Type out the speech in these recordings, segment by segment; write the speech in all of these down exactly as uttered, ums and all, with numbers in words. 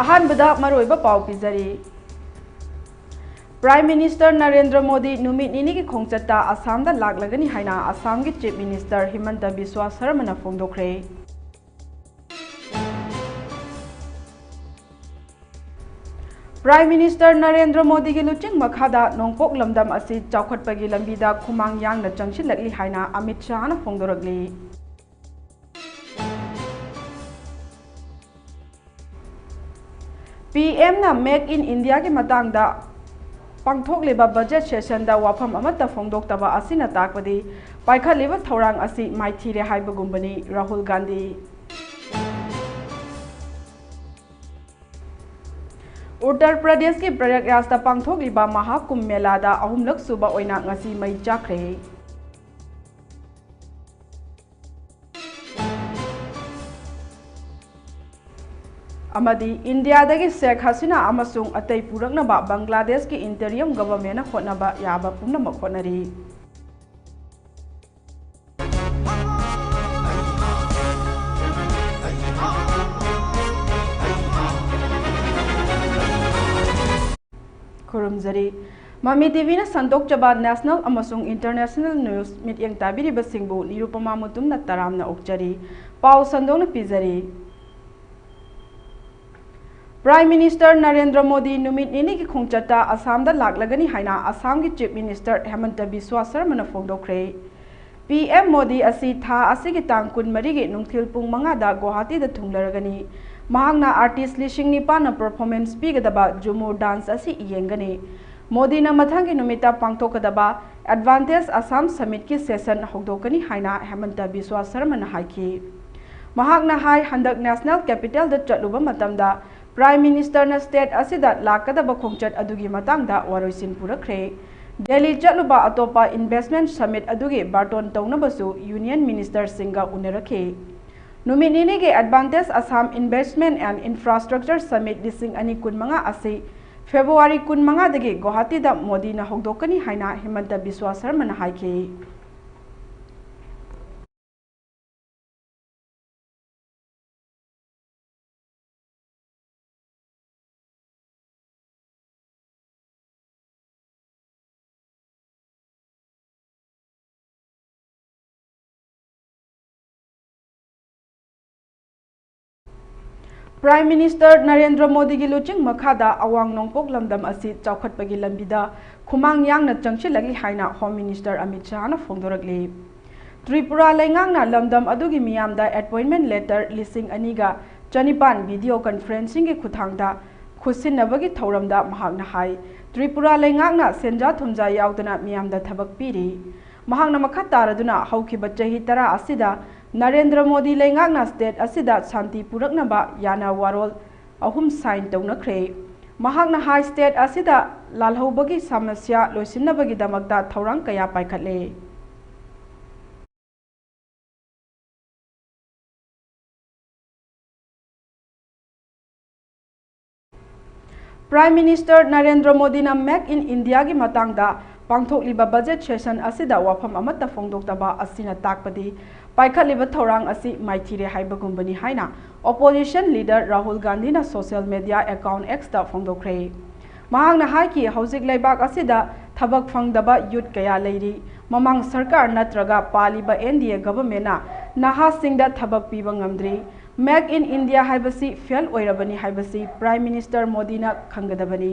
ꯑꯍꯥꯟꯕꯗ ꯃꯔꯨꯑꯣꯏꯕ ꯄꯥꯎ ꯄꯤꯖꯔꯤ꯫ Prime Minister ꯅꯔꯦꯟꯗ꯭ꯔ ꯃꯣꯗꯤ ꯅꯨꯃꯤꯠ ꯅꯤꯅꯤꯒꯤ ꯈꯣꯡꯆꯠꯇ ꯑꯁꯥꯝꯗ ꯂꯥꯛꯂꯒꯅꯤ ꯍꯥꯏꯅ ꯑꯁꯥꯝꯒꯤ Chief Minister ꯍꯤꯃꯟꯇ ꯕꯤꯁ꯭ꯋꯥ ꯁꯔꯃꯅ ꯐꯣꯡꯗꯣꯛꯈ꯭ꯔꯦ꯫ Prime Minister ꯅꯔꯦꯟꯗ꯭ꯔ ꯃꯣꯗꯤꯒꯤ ꯂꯨꯆꯤꯡ ꯃꯈꯥꯗ ꯅꯣꯡꯄꯣꯛ ꯂꯝꯗꯝ ꯑꯁꯤ ꯆꯥꯎꯈꯠꯄꯒꯤ ꯂꯝꯕꯤꯗ ꯈꯨꯃꯥꯡ ꯌꯥꯡꯅ ꯆꯪꯁꯤꯜꯂꯛꯂꯤ ꯍꯥꯏꯅ ꯑꯃꯤꯠ ꯁꯥꯍꯅ ꯐꯣꯡꯗꯣꯔꯛꯂꯤ꯫ ꯄꯤ ꯑꯦꯝꯅ Make in Indiaꯒꯤ ꯃꯇꯥꯡꯗ ꯄꯥꯡꯊꯣꯛꯂꯤꯕ budget sessionꯗ ꯋꯥꯐꯝ ꯑꯃꯠꯇ ꯐꯣꯡꯗꯣꯛꯇꯕ ꯑꯁꯤꯅ ꯇꯥꯛꯄꯗꯤ ꯄꯥꯏꯈꯠꯂꯤꯕ ꯊꯧꯔꯥꯡ ꯑꯁꯤ ꯃꯥꯏꯊꯤꯔꯦ ꯍꯥꯏꯕꯒꯨꯝꯕꯅꯤ꯫ ꯔꯥꯍꯨꯜ ꯒꯥꯟꯙꯤ꯫ ꯎꯠꯇꯔ ꯄ꯭ꯔꯗꯦꯁꯀꯤ ꯄ꯭ꯔꯌꯥꯒꯔꯥꯖꯇ ꯄꯥꯡꯊꯣꯛꯂꯤꯕ ꯃꯍꯥꯀꯨꯝꯚ ꯃꯦꯂꯥꯗ ꯑꯍꯨꯝꯂꯛ ꯁꯨꯕ ꯑꯣꯏꯅ ꯉꯁꯤ ꯃꯩ ꯆꯥꯛꯈ꯭ꯔꯦ꯫ ꯑꯃꯗꯤ ꯏꯟꯗꯤꯌꯥꯗꯒꯤ ꯁꯦꯈ ꯍꯁꯤꯅꯥ ꯑꯃꯁꯨꯡ ꯑꯇꯩ ꯄꯨꯔꯛꯅꯕ ꯕꯪꯒ꯭ꯂꯥꯗꯦꯁꯀꯤ interim governmentꯅ ꯍꯣꯠꯅꯕ ꯌꯥꯕ ꯄꯨꯝꯅꯃꯛ ꯍꯣꯠꯅꯔꯤ꯫ ꯈꯨꯔꯨꯝꯖꯔꯤ꯫ ꯃꯃꯤ ꯇꯤꯚꯤꯅ ꯁꯟꯗꯣꯛꯆꯕ national ꯑꯃꯁꯨꯡ international news ꯃꯤꯠꯌꯦꯡ ꯇꯥꯕꯤꯔꯤꯕꯁꯤꯡꯕꯨ ꯅꯤꯔꯨꯄꯃꯥ ꯃꯨꯇꯨꯝꯅ ꯇꯔꯥꯝꯅ ꯑꯣꯛꯆꯔꯤ꯫ ꯄꯥꯎ ꯁꯟꯗꯣꯛꯅ ꯄꯤꯖꯔꯤ꯫ Prime Minister ꯅꯔꯦꯟꯗ꯭ꯔ ꯃꯣꯗꯤ ꯅꯨꯃꯤꯠ ꯅꯤꯅꯤꯒꯤ ꯈꯣꯡꯆꯠꯇ ꯑꯁꯥꯝꯗ ꯂꯥꯛꯂꯒꯅꯤ ꯍꯥꯏꯅ ꯑꯁꯥꯝꯒꯤ Chief Minister ꯍꯦꯃꯟꯇ ꯕꯤꯁ꯭ꯋꯥ ꯁꯔꯃꯅ ꯐꯣꯡꯗꯣꯛꯈ꯭ꯔꯦ꯫ ꯄꯤ ꯑꯦꯝ ꯃꯣꯗꯤ ꯑꯁꯤ ꯊꯥ ꯑꯁꯤꯒꯤ ꯇꯥꯡ ꯀꯨꯟꯃꯔꯤꯒꯤ ꯅꯨꯡꯊꯤꯜ ꯄꯨꯡ ꯃꯉꯥꯗ ꯒꯨꯋꯥꯍꯥꯇꯤꯗ ꯊꯨꯡꯂꯔꯒꯅꯤ꯫ ꯃꯍꯥꯛꯅ artist ꯂꯤꯁꯤꯡ ꯅꯤꯄꯥꯟꯅ performance ꯄꯤꯒꯗꯕ ꯖꯨꯃꯨꯔ dance ꯑꯁꯤ ꯌꯦꯡꯒꯅꯤ꯫ ꯃꯣꯗꯤꯅ ꯃꯊꯪꯒꯤ ꯅꯨꯃꯤꯠꯇ ꯄꯥꯡꯊꯣꯛꯀꯗꯕ Advantage Assam Summitꯀꯤ session ꯍꯧꯗꯣꯛꯀꯅꯤ ꯍꯥꯏꯅ ꯍꯦꯃꯟꯇ ꯕꯤꯁ꯭ꯋꯥ ꯁꯔꯃꯅ ꯍꯥꯏꯈꯤ꯫ ꯃꯍꯥꯛꯅ ꯍꯥꯏ, ꯍꯟꯗꯛ National Capitalꯗ ꯆꯠꯂꯨꯕ ꯃꯇꯝꯗ Prime Ministerꯅ state ꯑꯁꯤꯗ ꯂꯥꯛꯀꯗꯕ ꯈꯣꯡꯆꯠ ꯑꯗꯨꯒꯤ ꯃꯇꯥꯡꯗ ꯋꯥꯔꯣꯏꯁꯤꯟ ꯄꯨꯔꯛꯈ꯭ꯔꯦ꯫ ꯗꯦꯜꯂꯤ ꯆꯠꯂꯨꯕ ꯑꯇꯣꯞꯄ investment summit ꯑꯗꯨꯒꯤ ꯕꯥꯔꯇꯣꯟ ꯇꯧꯅꯕꯁꯨ Union Ministerꯁꯤꯡꯒ ꯎꯅꯔꯛꯈꯤ꯫ ꯅꯨꯃꯤꯠ ꯅꯤꯅꯤꯒꯤ Advantage Assam Investment and Infrastructure Summit ꯂꯤꯁꯤꯡ ꯑꯅꯤ ꯀꯨꯟꯃꯉꯥ ꯑꯁꯤ February ꯀꯨꯟꯃꯉꯥꯗꯒꯤ ꯒꯨꯋꯥꯍꯥꯇꯤꯗ ꯃꯣꯗꯤꯅ ꯍꯧꯗꯣꯛꯀꯅꯤ ꯍꯥꯏꯅ ꯍꯤꯃꯟꯇ ꯕꯤꯁ꯭ꯋꯥ ꯁꯔꯃꯅ ꯍꯥꯏꯈꯤ꯫ Prime Minister ꯅꯔꯦꯟꯗ꯭ꯔ ꯃꯣꯗꯤꯒꯤ ꯂꯨꯆꯤꯡ ꯃꯈꯥꯗ ꯑꯋꯥꯡ ꯅꯣꯡꯄꯣꯛ ꯂꯝꯗꯝ ꯑꯁꯤ ꯆꯥꯎꯈꯠꯄꯒꯤ ꯂꯝꯕꯤꯗ ꯈꯨꯃꯥꯡ ꯌꯥꯡꯅ ꯆꯪꯁꯤꯜꯂꯛꯂꯤ ꯍꯥꯏꯅ Home Minister ꯑꯃꯤꯠ ꯁꯍꯥꯅ ꯐꯣꯡꯗꯣꯔꯛꯂꯤ꯫ ꯇ꯭ꯔꯤꯄꯨꯔꯥ ꯂꯩꯉꯥꯛꯅ ꯂꯝꯗꯝ ꯑꯗꯨꯒꯤ ꯃꯤꯌꯥꯝꯗ appointment letter ꯂꯤꯁꯤꯡ ꯑꯅꯤꯒ ꯆꯅꯤꯄꯥꯟ video conferencingꯒꯤ ꯈꯨꯠꯊꯥꯡꯗ ꯈꯨꯠꯁꯤꯟꯅꯕꯒꯤ ꯊꯧꯔꯝꯗ ꯃꯍꯥꯛꯅ ꯍꯥꯏ, ꯇ꯭ꯔꯤꯄꯨꯔꯥ ꯂꯩꯉꯥꯛꯅ ꯁꯦꯟꯖꯥ ꯊꯨꯝꯖꯥ ꯌꯥꯎꯗꯅ ꯃꯤꯌꯥꯝꯗ ꯊꯕꯛ ꯄꯤꯔꯤ꯫ ꯃꯍꯥꯛꯅ ꯃꯈꯥ ꯇꯥꯔꯗꯨꯅ ꯍꯧꯈꯤꯕ ꯆꯍꯤ ꯇꯔꯥ ꯑꯁꯤꯗ ꯅꯔꯦꯟꯗ꯭ꯔ ꯃꯣꯗꯤ ꯂꯩꯉꯥꯛꯅ state ꯑꯁꯤꯗ ꯁꯥꯟꯇꯤ ꯄꯨꯔꯛꯅꯕ ꯌꯥꯅ ꯋꯥꯔꯣꯜ ꯑꯍꯨꯝ sign ꯇꯧꯅꯈ꯭ꯔꯦ꯫ ꯃꯍꯥꯛꯅ ꯍꯥꯏ, state ꯑꯁꯤꯗ ꯂꯥꯜꯍꯧꯕꯒꯤ ꯁꯃꯁ꯭ꯌꯥ ꯂꯣꯏꯁꯤꯟꯅꯕꯒꯤꯗꯃꯛꯇ ꯊꯧꯔꯥꯡ ꯀꯌꯥ ꯄꯥꯏꯈꯠꯂꯦ꯫ Prime Minister ꯅꯔꯦꯟꯗ꯭ꯔ ꯃꯣꯗꯤꯅ Make in Indiaꯒꯤ ꯃꯇꯥꯡꯗ ꯄꯥꯡꯊꯣꯛꯂꯤꯕ budget session ꯑꯁꯤꯗ ꯋꯥꯐꯝ ꯑꯃꯠꯇ ꯐꯣꯡꯗꯣꯛꯇꯕ ꯑꯁꯤꯅ ꯇꯥꯛꯄꯗꯤ ꯄꯥꯏꯈꯠꯂꯤꯕ ꯊꯧꯔꯥꯡ ꯑꯁꯤ ꯃꯥꯏꯊꯤꯔꯦ ꯍꯥꯏꯕꯒꯨꯝꯕꯅꯤ ꯍꯥꯏꯅ opposition leader ꯔꯥꯍꯨꯜ ꯒꯥꯟꯙꯤꯅ social media account Xꯇ ꯐꯣꯡꯗꯣꯛꯈ꯭ꯔꯦ꯫ ꯃꯍꯥꯛꯅ ꯍꯥꯏꯈꯤ, ꯍꯧꯖꯤꯛ ꯂꯩꯕꯥꯛ ꯑꯁꯤꯗ ꯊꯕꯛ ꯐꯪꯗꯕ youth ꯀꯌꯥ ꯂꯩꯔꯤ꯫ ꯃꯃꯥꯡ ꯁꯔꯀꯥꯔ ꯅꯠꯇ꯭ꯔꯒ ꯄꯥꯜꯂꯤꯕ NDA governmentꯅ ꯅꯍꯥꯁꯤꯡꯗ ꯊꯕꯛ ꯄꯤꯕ ꯉꯝꯗ꯭ꯔꯤ꯫ Make in India ꯍꯥꯏꯕꯁꯤ fail ꯑꯣꯏꯔꯕꯅꯤ ꯍꯥꯏꯕꯁꯤ Prime Minister ꯃꯣꯗꯤꯅ ꯈꯪꯒꯗꯕꯅꯤ꯫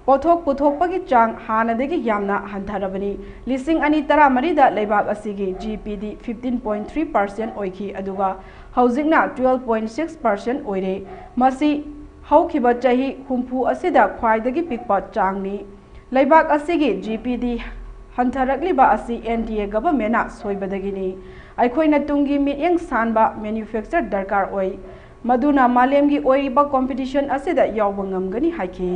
ꯄꯣꯠꯊꯣꯛ ꯄꯨꯊꯣꯛꯄꯒꯤ ꯆꯥꯡ ꯍꯥꯟꯅꯗꯒꯤ ꯌꯥꯝꯅ ꯍꯟꯊꯔꯕꯅꯤ꯫ ꯂꯤꯁꯤꯡ ꯑꯅꯤ ꯇꯔꯥꯃꯔꯤꯗ ꯂꯩꯕꯥꯛ ꯑꯁꯤꯒꯤ GPD fifteen point three percent ꯑꯣꯏꯈꯤ, ꯑꯗꯨꯒ ꯍꯧꯖꯤꯛꯅ twelve point six percent ꯑꯣꯏꯔꯦ꯫ ꯃꯁꯤ ꯍꯧꯈꯤꯕ ꯆꯍꯤ ꯍꯨꯝꯐꯨ ꯑꯁꯤꯗ ꯈ꯭ꯋꯥꯏꯗꯒꯤ ꯄꯤꯛꯄ ꯆꯥꯡꯅꯤ꯫ ꯂꯩꯕꯥꯛ ꯑꯁꯤꯒꯤ GPD ꯍꯟꯊꯔꯛꯂꯤꯕ ꯑꯁꯤ NDA governmentꯅ ꯁꯣꯏꯕꯗꯒꯤꯅꯤ꯫ ꯑꯩꯈꯣꯏꯅ ꯇꯨꯡꯒꯤ ꯃꯤꯠꯌꯦꯡ ꯁꯥꯟꯕ manufacture ꯗꯔꯀꯥꯔ ꯑꯣꯏ꯫ ꯃꯗꯨꯅ ꯃꯥꯂꯦꯝꯒꯤ ꯑꯣꯏꯔꯤꯕ competition ꯑꯁꯤꯗ ꯌꯥꯎꯕ ꯉꯝꯒꯅꯤ ꯍꯥꯏꯈꯤ꯫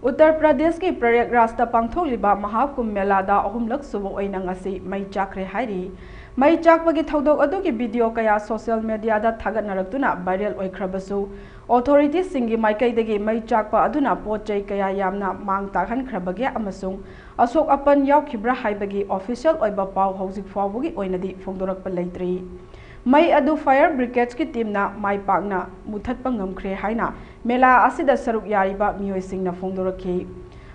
ꯎꯠꯇꯔ ꯄ꯭ꯔꯗꯦꯁꯀꯤ ꯄ꯭ꯔꯌꯥꯒꯔꯥꯖꯇ ꯄꯥꯡꯊꯣꯛꯂꯤꯕ ꯃꯍꯥꯀꯨꯝꯚ ꯃꯦꯂꯥꯗ ꯑꯍꯨꯝꯂꯛ ꯁꯨꯕ ꯑꯣꯏꯅ ꯉꯁꯤ ꯃꯩ ꯆꯥꯛꯈ꯭ꯔꯦ ꯍꯥꯏꯔꯤ꯫ ꯃꯩ ꯆꯥꯛꯄꯒꯤ ꯊꯧꯗꯣꯛ ꯑꯗꯨꯒꯤ video ꯀꯌꯥ social mediaꯗ ꯊꯥꯒꯠꯅꯔꯛꯇꯨꯅ viral ꯑꯣꯏꯈ꯭ꯔꯕꯁꯨ, authorityꯁꯤꯡꯒꯤ ꯃꯥꯏꯀꯩꯗꯒꯤ ꯃꯩ ꯆꯥꯛꯄ ꯑꯗꯨꯅ ꯄꯣꯠ ꯆꯩ ꯀꯌꯥ ꯌꯥꯝꯅ ꯃꯥꯡ ꯇꯥꯛꯍꯟꯈ꯭ꯔꯕꯒꯦ ꯑꯃꯁꯨꯡ ꯑꯁꯣꯛ ꯑꯄꯟ ꯌꯥꯎꯈꯤꯕ꯭ꯔꯥ ꯍꯥꯏꯕꯒꯤ official ꯑꯣꯏꯕ ꯄꯥꯎ ꯍꯧꯖꯤꯛ ꯐꯥꯎꯕꯒꯤ ꯑꯣꯏꯅꯗꯤ ꯐꯣꯡꯗꯣꯔꯛꯄ ꯂꯩꯇ꯭ꯔꯤ꯫ ꯃꯩ ꯑꯗꯨ fire brigadeꯀꯤ teamꯅ ꯃꯥꯏ ꯄꯥꯛꯅ ꯃꯨꯊꯠꯄ ꯉꯝꯈ꯭ꯔꯦ ꯍꯥꯏꯅ ꯃꯦꯂꯥ ꯑꯁꯤꯗ ꯁꯔꯨꯛ ꯌꯥꯔꯤꯕ ꯃꯤꯑꯣꯏꯁꯤꯡꯅ ꯐꯣꯡꯗꯣꯔꯛꯈꯤ꯫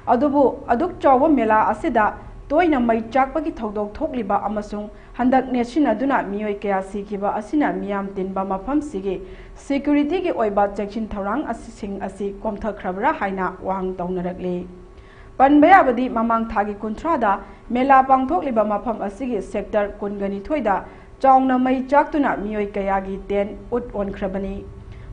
ꯑꯗꯨꯕꯨ ꯑꯗꯨꯛ ꯆꯥꯎꯕ ꯃꯦꯂꯥ ꯑꯁꯤꯗ ꯇꯣꯏꯅ ꯃꯩ ꯆꯥꯛꯄꯒꯤ ꯊꯧꯗꯣꯛ ꯊꯣꯛꯂꯤꯕ ꯑꯃꯁꯨꯡ ꯍꯟꯗꯛ ꯅꯦꯠꯁꯤꯟꯅꯗꯨꯅ ꯃꯤꯑꯣꯏ ꯀꯌꯥ ꯁꯤꯈꯤꯕ ꯑꯁꯤꯅ ꯃꯤꯌꯥꯝ ꯇꯤꯟꯕ ꯃꯐꯝꯁꯤꯒꯤ securityꯒꯤ ꯑꯣꯏꯕ ꯆꯦꯛꯁꯤꯟ ꯊꯧꯔꯥꯡ ꯑꯁꯤꯁꯤꯡ ꯑꯁꯤ ꯀꯣꯝꯊꯈ꯭ꯔꯕ꯭ꯔꯥ ꯍꯥꯏꯅ ꯋꯥꯍꯪ ꯇꯧꯅꯔꯛꯂꯤ꯫ ꯄꯟꯕ ꯌꯥꯕꯗꯤ ꯃꯃꯥꯡ ꯊꯥꯒꯤ ꯀꯨꯟꯊ꯭ꯔꯥꯗ ꯃꯦꯂꯥ ꯄꯥꯡꯊꯣꯛꯂꯤꯕ ꯃꯐꯝ ꯑꯁꯤꯒꯤ sector ꯀꯨꯟꯒ ꯅꯤꯊꯣꯏꯗ ꯆꯥꯎꯅ ꯃꯩ ꯆꯥꯛꯇꯨꯅ ꯃꯤꯑꯣꯏ ꯀꯌꯥꯒꯤ tent ꯎꯠ ꯑꯣꯟꯈ꯭ꯔꯕꯅꯤ꯫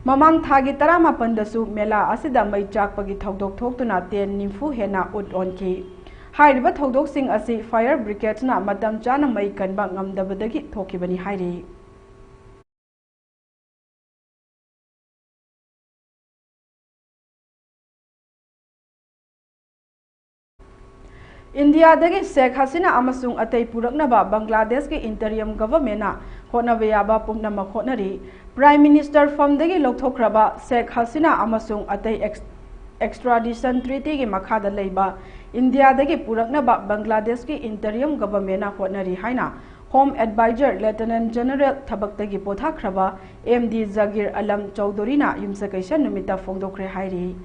ꯃꯃꯥꯡ ꯊꯥꯒꯤ ꯇꯔꯥꯃꯥꯄꯟꯗꯁꯨ ꯃꯦꯂꯥ ꯑꯁꯤꯗ ꯃꯩ ꯆꯥꯛꯄꯒꯤ ꯊꯧꯗꯣꯛ ꯊꯣꯛꯇꯨꯅ tent ꯅꯤꯐꯨ ꯍꯦꯟꯅ ꯎꯠ ꯑꯣꯟꯈꯤ꯫ ꯍꯥꯏꯔꯤꯕ ꯊꯧꯗꯣꯛꯁꯤꯡ ꯑꯁꯤ fire brigadeꯅ ꯃꯇꯝ ꯆꯥꯅ ꯃꯩ ꯀꯟꯕ ꯉꯝꯗꯕꯗꯒꯤ ꯊꯣꯛꯈꯤꯕꯅꯤ ꯍꯥꯏꯔꯤ꯫ ꯏꯟꯗꯤꯌꯥꯗꯒꯤ ꯁꯦꯈ ꯍꯁꯤꯅꯥ ꯑꯃꯁꯨꯡ ꯑꯇꯩ ꯄꯨꯔꯛꯅꯕ ꯕꯪꯒ꯭ꯂꯥꯗꯦꯁꯀꯤ interim governmentꯅ ꯍꯣꯠꯅꯕ ꯌꯥꯕ ꯄꯨꯝꯅꯃꯛ ꯍꯣꯠꯅꯔꯤ꯫ Prime Minister firmꯗꯒꯤ ꯂꯧꯊꯣꯛꯈ꯭ꯔꯕ ꯁꯦꯈ ꯍꯁꯤꯅꯥ ꯑꯃꯁꯨꯡ ꯑꯇꯩ ex-, extradition treatyꯒꯤ ꯃꯈꯥꯗ ꯂꯩꯕ ꯏꯟꯗꯤꯌꯥꯗꯒꯤ ꯄꯨꯔꯛꯅꯕ ꯕꯪꯒ꯭ꯂꯥꯗꯦꯁꯀꯤ interim governmentꯅ ꯍꯣꯠꯅꯔꯤ ꯍꯥꯏꯅ Home Advisor Lieutenant General ꯊꯕꯛꯇꯒꯤ ꯄꯣꯊꯥꯈ꯭ꯔꯕ ꯑꯦꯝ ꯗꯤ ꯖꯒꯤꯔ ꯑꯂꯝ ꯆꯧꯙꯨꯔꯤꯅ ꯌꯨꯝꯁꯀꯩꯁ ꯅꯨꯃꯤꯠꯇ ꯐꯣꯡꯗꯣꯛꯈ꯭ꯔꯦ ꯍꯥꯏꯔꯤ꯫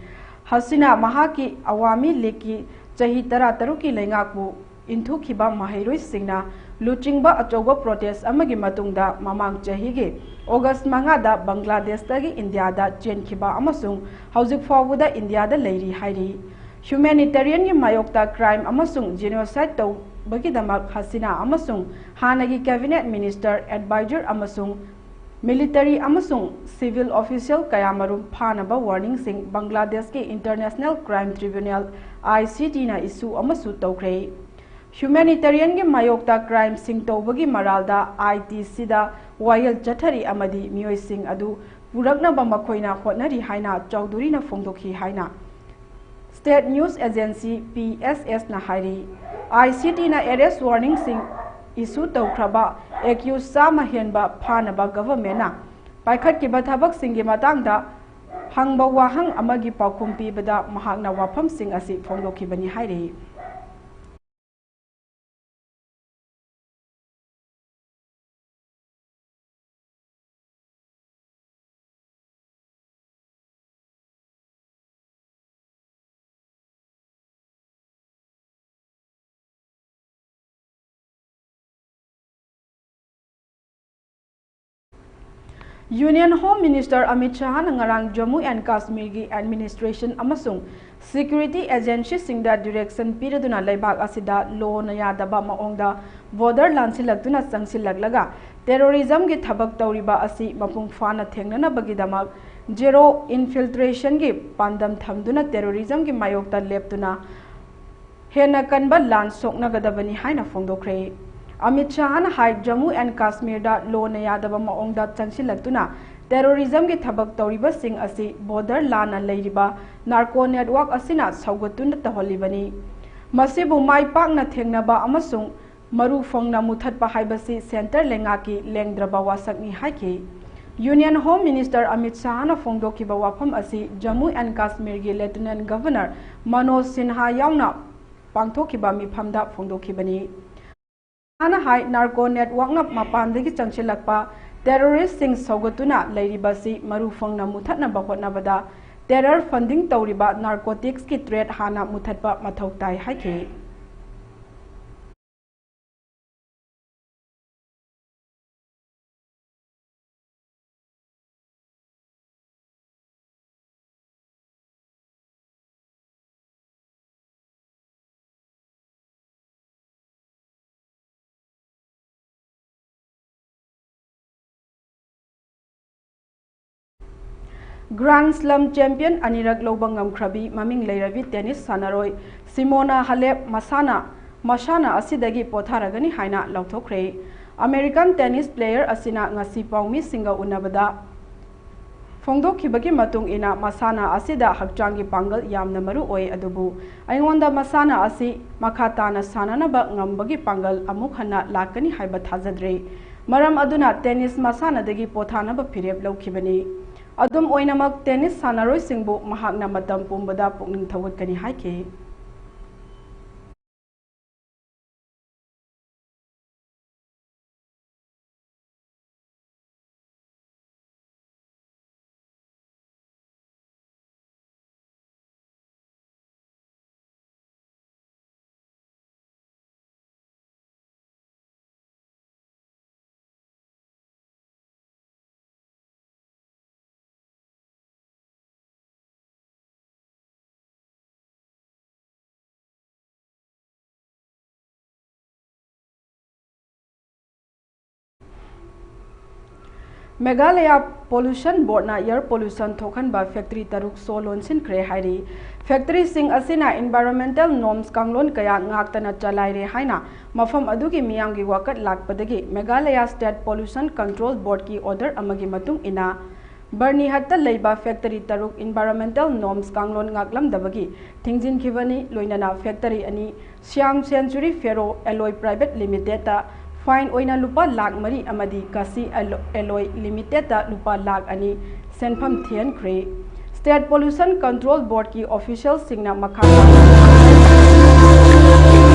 ꯍꯁꯤꯅꯥ ꯃꯍꯥꯛꯀꯤ ꯑꯋꯥꯃꯤ ꯂꯤꯒꯀꯤ ꯆꯍꯤ ꯇꯔꯥꯇꯔꯨꯛꯀꯤ ꯂꯩꯉꯥꯛꯄꯨ ꯏꯟꯊꯨꯈꯤꯕ ꯃꯍꯩꯔꯣꯏꯁꯤꯡꯅ ꯂꯨꯆꯤꯡꯕ ꯑꯆꯧꯕ protest ꯑꯃꯒꯤ ꯃꯇꯨꯡꯗ ꯃꯃꯥꯡ ꯆꯍꯤꯒꯤ August ꯃꯉꯥꯗ ꯕꯪꯒ꯭ꯂꯥꯗꯦꯁꯇꯒꯤ ꯏꯟꯗꯤꯌꯥꯗ ꯆꯦꯟꯈꯤꯕ ꯑꯃꯁꯨꯡ ꯍꯧꯖꯤꯛ ꯐꯥꯎꯕꯗ ꯏꯟꯗꯤꯌꯥꯗ ꯂꯩꯔꯤ ꯍꯥꯏꯔꯤ꯫ Humanitarianꯒꯤ ꯃꯥꯌꯣꯛꯇ crime ꯑꯃꯁꯨꯡ genocide ꯇꯧꯕꯒꯤꯗꯃꯛ ꯍꯁꯤꯅꯥ ꯑꯃꯁꯨꯡ ꯍꯥꯟꯅꯒꯤ cabinet minister, advisor ꯑꯃꯁꯨꯡ military ꯑꯃꯁꯨꯡ civil official ꯀꯌꯥꯃꯔꯨꯝ ꯐꯥꯅꯕ warningꯁꯤꯡ ꯕꯪꯒ꯭ꯂꯥꯗꯦꯁꯀꯤ International Crime Tribunal, ICTꯅ issue ꯑꯃꯁꯨ ꯇꯧꯈ꯭ꯔꯦ꯫ Humanitarianꯒꯤ ꯃꯥꯌꯣꯛꯇ crimeꯁꯤꯡ ꯇꯧꯕꯒꯤ ꯃꯔꯥꯜꯗ ITCꯗ ꯋꯥꯌꯦꯜ ꯆꯠꯊꯔꯤ ꯑꯃꯗꯤ ꯃꯤꯑꯣꯏꯁꯤꯡ ꯑꯗꯨ ꯄꯨꯔꯛꯅꯕ ꯃꯈꯣꯏꯅ ꯍꯣꯠꯅꯔꯤ ꯍꯥꯏꯅ ꯆꯧꯙꯨꯔꯤꯅ ꯐꯣꯡꯗꯣꯛꯈꯤ ꯍꯥꯏꯅ State News Agency, PSSꯅ ꯍꯥꯏꯔꯤ꯫ ICTꯅ arrest warningꯁꯤꯡ issue ꯇꯧꯈ꯭ꯔꯕ accused ꯆꯥꯝꯃ ꯍꯦꯟꯕ ꯐꯥꯅꯕ governmentꯅ ꯄꯥꯏꯈꯠꯈꯤꯕ ꯊꯕꯛꯁꯤꯡꯒꯤ ꯃꯇꯥꯡꯗ ꯍꯪꯕ ꯋꯥꯍꯪ ꯑꯃꯒꯤ ꯄꯥꯎꯈꯨꯝ ꯄꯤꯕꯗ ꯃꯍꯥꯛꯅ ꯋꯥꯐꯝꯁꯤꯡ ꯑꯁꯤ ꯐꯣꯡꯗꯣꯛꯈꯤꯕꯅꯤ ꯍꯥꯏꯔꯤ꯫ Union Home Minister Amit Shahꯅ ꯉꯔꯥꯡ Jammu and Kashmirꯒꯤ administration ꯑꯃꯁꯨꯡ security agencyꯁꯤꯡꯗ direction ꯄꯤꯔꯗꯨꯅ ꯂꯩꯕꯥꯛ ꯑꯁꯤꯗ ꯂꯣꯅ ꯌꯥꯗꯕ ꯃꯑꯣꯡꯗ border ꯂꯥꯟꯁꯤꯜꯂꯛꯇꯨꯅ ꯆꯪꯁꯤꯜꯂꯛꯂꯒ terrorismꯒꯤ ꯊꯕꯛ ꯇꯧꯔꯤꯕ ꯑꯁꯤ ꯃꯄꯨꯡ ꯐꯥꯅ ꯊꯦꯡꯅꯅꯕꯒꯤꯗꯃꯛ zero infiltrationꯒꯤ ꯄꯥꯟꯗꯝ ꯊꯝꯗꯨꯅ terrorismꯒꯤ ꯃꯥꯌꯣꯛꯇ ꯂꯦꯞꯇꯨꯅ ꯍꯦꯟꯅ ꯀꯟꯕ ꯂꯥꯟ ꯁꯣꯛꯅꯒꯗꯕꯅꯤ ꯍꯥꯏꯅ ꯐꯣꯡꯗꯣꯛꯈ꯭ꯔꯦ꯫ ꯑꯃꯤꯠ ꯁꯍꯥꯅ ꯍꯥꯏ, Jammu and Kashmirꯗ ꯂꯣꯅ ꯌꯥꯗꯕ ꯃꯑꯣꯡꯗ ꯆꯪꯁꯤꯜꯂꯛꯇꯨꯅ terrorismꯒꯤ ꯊꯕꯛ ꯇꯧꯔꯤꯕꯁꯤꯡ ꯑꯁꯤ border ꯂꯥꯟꯅ ꯂꯩꯔꯤꯕ narco network ꯑꯁꯤꯅ ꯁꯧꯒꯠꯇꯨꯅ ꯇꯧꯍꯜꯂꯤꯕꯅꯤ꯫ ꯃꯁꯤꯕꯨ ꯃꯥꯏ ꯄꯥꯛꯅ ꯊꯦꯡꯅꯕ ꯑꯃꯁꯨꯡ ꯃꯔꯨ ꯐꯪꯅ ꯃꯨꯊꯠꯄ ꯍꯥꯏꯕꯁꯤ centre ꯂꯩꯉꯥꯛꯀꯤ ꯂꯦꯡꯗ꯭ꯔꯕ ꯋꯥꯁꯛꯅꯤ ꯍꯥꯏꯈꯤ꯫ Union Home Minister ꯑꯃꯤꯠ ꯁꯍꯥꯅ ꯐꯣꯡꯗꯣꯛꯈꯤꯕ ꯋꯥꯐꯝ ꯑꯁꯤ Jammu and Kashmirꯒꯤ Lieutenant Governor Manoj Sinha ꯌꯥꯎꯅ ꯄꯥꯡꯊꯣꯛꯈꯤꯕ ꯃꯤꯐꯝꯗ ꯐꯣꯡꯗꯣꯛꯈꯤꯕꯅꯤ꯫ ꯃꯥꯅ ꯍꯥꯏ, narco networkꯅ ꯃꯄꯥꯟꯗꯒꯤ ꯆꯪꯁꯤꯜꯂꯛꯄ terroristꯁꯤꯡ ꯁꯧꯒꯠꯇꯨꯅ ꯂꯩꯔꯤꯕꯁꯤ ꯃꯔꯨ ꯐꯪꯅ ꯃꯨꯊꯠꯅꯕ ꯍꯣꯠꯅꯕꯗ terror funding ꯇꯧꯔꯤꯕ narcoticsꯀꯤ trade ꯍꯥꯟꯅ ꯃꯨꯊꯠꯄ ꯃꯊꯧ ꯇꯥꯏ ꯍꯥꯏꯈꯤ꯫ Grand Slam champion ꯑꯅꯤꯔꯛ ꯂꯧꯕ ꯉꯝꯈ꯭ꯔꯕꯤ ꯃꯃꯤꯡ ꯂꯩꯔꯕꯤ tennis ꯁꯥꯟꯅꯔꯣꯏ Simona Halep ꯃꯁꯥꯅ ꯃꯁꯥꯟꯅ ꯑꯁꯤꯗꯒꯤ ꯄꯣꯊꯥꯔꯒꯅꯤ ꯍꯥꯏꯅ ꯂꯥꯎꯊꯣꯛꯈ꯭ꯔꯦ꯫ American tennis player ꯑꯁꯤꯅ ꯉꯁꯤ ꯄꯥꯎꯃꯤꯁꯤꯡꯒ ꯎꯅꯕꯗ ꯐꯣꯡꯗꯣꯛꯈꯤꯕꯒꯤ ꯃꯇꯨꯡ ꯏꯟꯅ, ꯃꯁꯥꯟꯅ ꯑꯁꯤꯗ ꯍꯛꯆꯥꯡꯒꯤ ꯄꯥꯡꯒꯜ ꯌꯥꯝꯅ ꯃꯔꯨ ꯑꯣꯏ, ꯑꯗꯨꯕꯨ ꯑꯩꯉꯣꯟꯗ ꯃꯁꯥꯟꯅ ꯑꯁꯤ ꯃꯈꯥ ꯇꯥꯅ ꯁꯥꯟꯅꯅꯕ ꯉꯝꯕꯒꯤ ꯄꯥꯡꯒꯜ ꯑꯃꯨꯛ ꯍꯟꯅ ꯂꯥꯛꯀꯅꯤ ꯍꯥꯏꯕ ꯊꯥꯖꯗ꯭ꯔꯦ꯫ ꯃꯔꯝ ꯑꯗꯨꯅ tennis ꯃꯁꯥꯟꯅꯗꯒꯤ ꯄꯣꯊꯥꯅꯕ ꯐꯤꯔꯦꯞ ꯂꯧꯈꯤꯕꯅꯤ꯫ ꯑꯗꯨꯝ ꯑꯣꯏꯅꯃꯛ, tennis ꯁꯥꯟꯅꯔꯣꯏꯁꯤꯡꯕꯨ ꯃꯍꯥꯛꯅ ꯃꯇꯝ ꯄꯨꯝꯕꯗ ꯄꯨꯛꯅꯤꯡ ꯊꯧꯒꯠꯀꯅꯤ ꯍꯥꯏꯈꯤ꯫ Meghalaya Pollution Boardꯅ air pollution ꯊꯣꯛꯍꯟꯕ factory ꯇꯔꯨꯛ ꯁꯣ ꯂꯣꯟꯁꯤꯟꯈ꯭ꯔꯦ ꯍꯥꯏꯔꯤ꯫ Factoryꯁꯤꯡ ꯑꯁꯤꯅ environmental norms ꯀꯥꯡꯂꯣꯟ ꯀꯌꯥ ꯉꯥꯛꯇꯅ ꯆꯂꯥꯏꯔꯦ ꯍꯥꯏꯅ ꯃꯐꯝ ꯑꯗꯨꯒꯤ ꯃꯤꯌꯥꯝꯒꯤ ꯋꯥꯀꯠ ꯂꯥꯛꯄꯗꯒꯤ Meghalaya State Pollution Control Boardꯀꯤ order ꯑꯃꯒꯤ ꯃꯇꯨꯡ ꯏꯟꯅ ꯕꯔꯅꯤꯍꯠꯇ ꯂꯩꯕ factory ꯇꯔꯨꯛ environmental norms ꯀꯥꯡꯂꯣꯟ ꯉꯥꯛꯂꯝꯗꯕꯒꯤ ꯊꯤꯡꯖꯤꯟꯈꯤꯕꯅꯤ꯫ ꯂꯣꯏꯅꯅ factory ꯑꯅꯤ Siam Century Ferro Alloy Private Limitedꯇ fine ꯑꯣꯏꯅ ꯂꯨꯄꯥ ꯂꯥꯈ ꯃꯔꯤ ꯑꯃꯗꯤ Kasi Allo-, Alloy Limitedꯇ ꯂꯨꯄꯥ ꯂꯥꯈ ꯑꯅꯤ ꯁꯦꯟꯐꯝ ꯊꯤꯍꯟꯈ꯭ꯔꯦ꯫ State Pollution Control Boardꯀꯤ officialꯁꯤꯡꯅ ꯃꯈꯥ ꯇꯥꯅ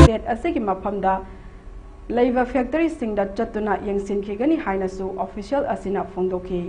state ꯑꯁꯤꯒꯤ ꯃꯐꯝꯗ ꯂꯩꯕ factoryꯁꯤꯡꯗ ꯆꯠꯇꯨꯅ ꯌꯦꯡꯁꯤꯟꯈꯤꯒꯅꯤ ꯍꯥꯏꯅꯁꯨ official ꯑꯁꯤꯅ ꯐꯣꯡꯗꯣꯛꯈꯤ꯫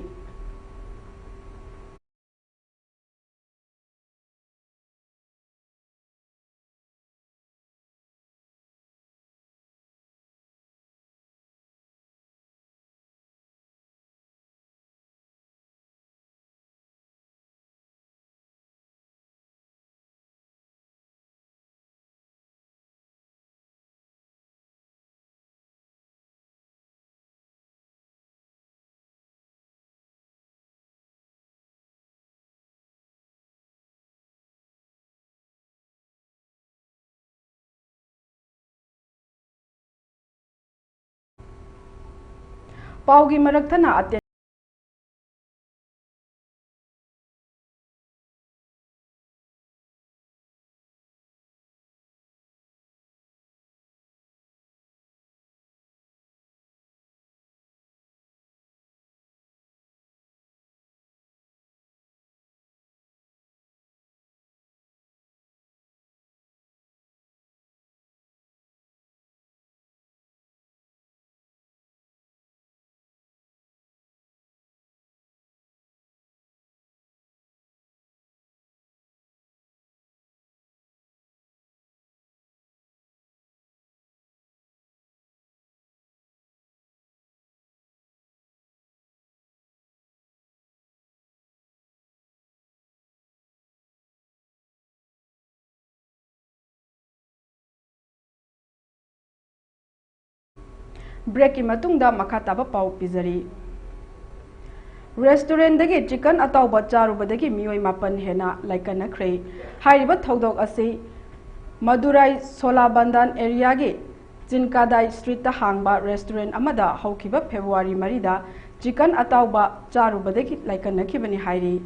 ꯄꯥꯎꯒꯤ ꯃꯔꯛ ꯊꯠꯅ ꯑꯇꯦꯟ- Breakꯀꯤ ꯃꯇꯨꯡꯗ ꯃꯈꯥ ꯇꯥꯕ ꯄꯥꯎ ꯄꯤꯖꯔꯤ꯫ Restaurantꯗꯒꯤ chicken ꯑꯇꯥꯎꯕ ꯆꯥꯔꯨꯕꯗꯒꯤ ꯃꯤꯑꯣꯏ ꯃꯥꯄꯟ ꯍꯦꯟꯅ ꯂꯥꯏꯀꯠꯅꯈ꯭ꯔꯦ꯫ ꯍꯥꯏꯔꯤꯕ ꯊꯧꯗꯣꯛ ꯑꯁꯤ ꯃꯗꯨꯔꯥꯏ ꯁꯣꯂꯥꯕꯟꯗꯥꯟ areaꯒꯤ ꯆꯤꯟꯀꯥꯗꯥꯏ streetꯇ ꯍꯥꯡꯕ restaurant ꯑꯃꯗ ꯍꯧꯈꯤꯕ February ꯃꯔꯤꯗ chicken ꯑꯇꯥꯎꯕ ꯆꯥꯔꯨꯕꯗꯒꯤ ꯂꯥꯏꯀꯠꯅꯈꯤꯕꯅꯤ ꯍꯥꯏꯔꯤ꯫